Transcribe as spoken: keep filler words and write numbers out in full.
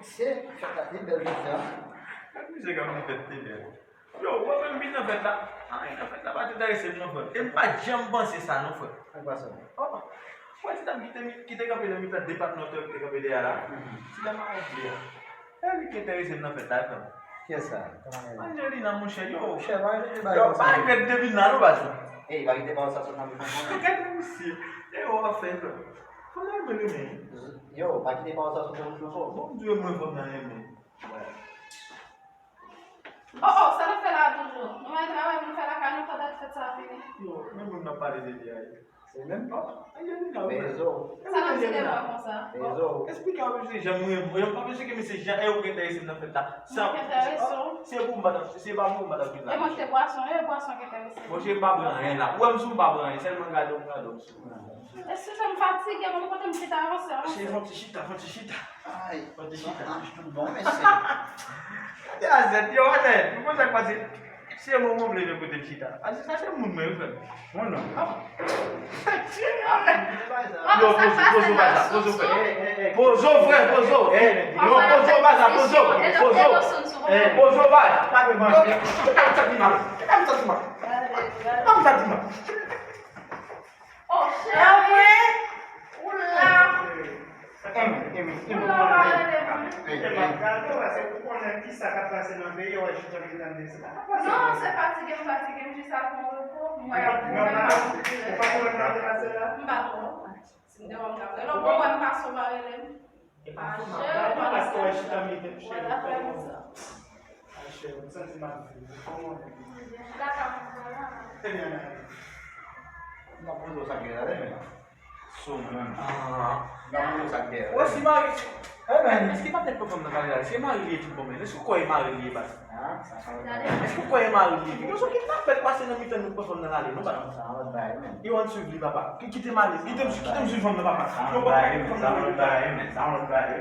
Se fèt la te bèl jodi a. Gad misye k ap di fèt te bèl. Yo, mwen menm vin nan fèt la. Anyen nan fèt la pa t enterese m non, frè. E m pa t janm panse sa non, frè. Ak pa sa. Oh, wè ti dam ki te, ki te kanpe nan mitan de patnè ki te kanpe dèyè la. Ti dam a angle a. E li ki enterese m nan fèt la, frè. Kiyès sa? Angelina, monchè, yo. Monchè, pa rete bay yo, pa rete depi nan non, baz. Ey, pa kite pawòl sa sot nan bouch mwen. Gade misye. E yo ap fè, frè. Kòman mwen renmen? Yo, pa kite pawòl sa sot nan bouch mwen, frè. Bon, Dye mwen, fòm nan renmen. Oh, oh, sa n ap fè la toujou? Nou bay travay pou nou fè lakay nou pandan fèt sa a fini. Yo, men moun nan pale de li a. Se menm pa. Angelina, men frè. Sa n ap di de mwen konsa? Esplike a, mesye, jan mwen, mwen pa panse ke mesye jan e ou ki enterese m nan fèt la. Mwen ki enterese w? Se pou m pa t ap, se pa pou m pa t ap vin la. E mwen se bwason, e bwason ki enterese m. Monchè, m pa pran anyen la. Ou wè m sou m pa pran anyen, sèlman gade w, gade w sou. Eskize m, fatige, mwen kote m chita, avanse, avanse. Cheri, fè yon ti chita, fè yon ti chita. Ay, fè yon ti chita. Tout bon, mesye. Gade a zèt, yo, atè, nou konn sa k pase. Se moman m leve kote m chita. Pase sa se moun mwen, wi, frè m. Mwen non. Yo, pozo, pozo, baz la, pozo, frè. Pozo, frè, pozo. Yo, pozo, baz la, pozo. Pozo. Pozo, baz. Pa de manje. Yo, pa m sa di mal. Pa m sa di mal. Pa m sa di mal. Oh, cheri. Ou la. Ou la, ou pa rele mwen. Gade w, se pou konnen kisa k ap pase nan peyi a, w chita ap tande sa. Non, se fatige m fatige, m jis ap pran repo. M wè y ap pran repo. Ou pa konnen sa k ap pase la? M pa tro. Si m te wè m t ap rele w, bon, wè m pa sou pa rele m. E pa fou, m ap gade w paske w chita mete m cheri. Wè, la fè konsa. Ay, cheri, m santi m ap viv. Kòman w ye? Chita ka m vwala. Trè byen, Anaïs. M ap poze w sa k gen la, men. Sou mwen. Ah. M ap poze w sa k gen la. Wè, si mari, eh ben, èske pa tèt pran fanm nan kay la? Se mari li ye tout bon, men. Èske w kwè e mari li ye, baz? Èske w kwè e mari li ye? Yo, sa ki t ap fèt pase nan mitan nou pran fanm nan ale, non, baz? Sa yon lòt bagay, men. Yo ann swiv li, papa. Ki, kite m ale. Kite m, kite m swiv fanm nan, papa. Sa yon lòt bagay, men. Sa yon lòt bagay, men. Sa yon lòt bagay.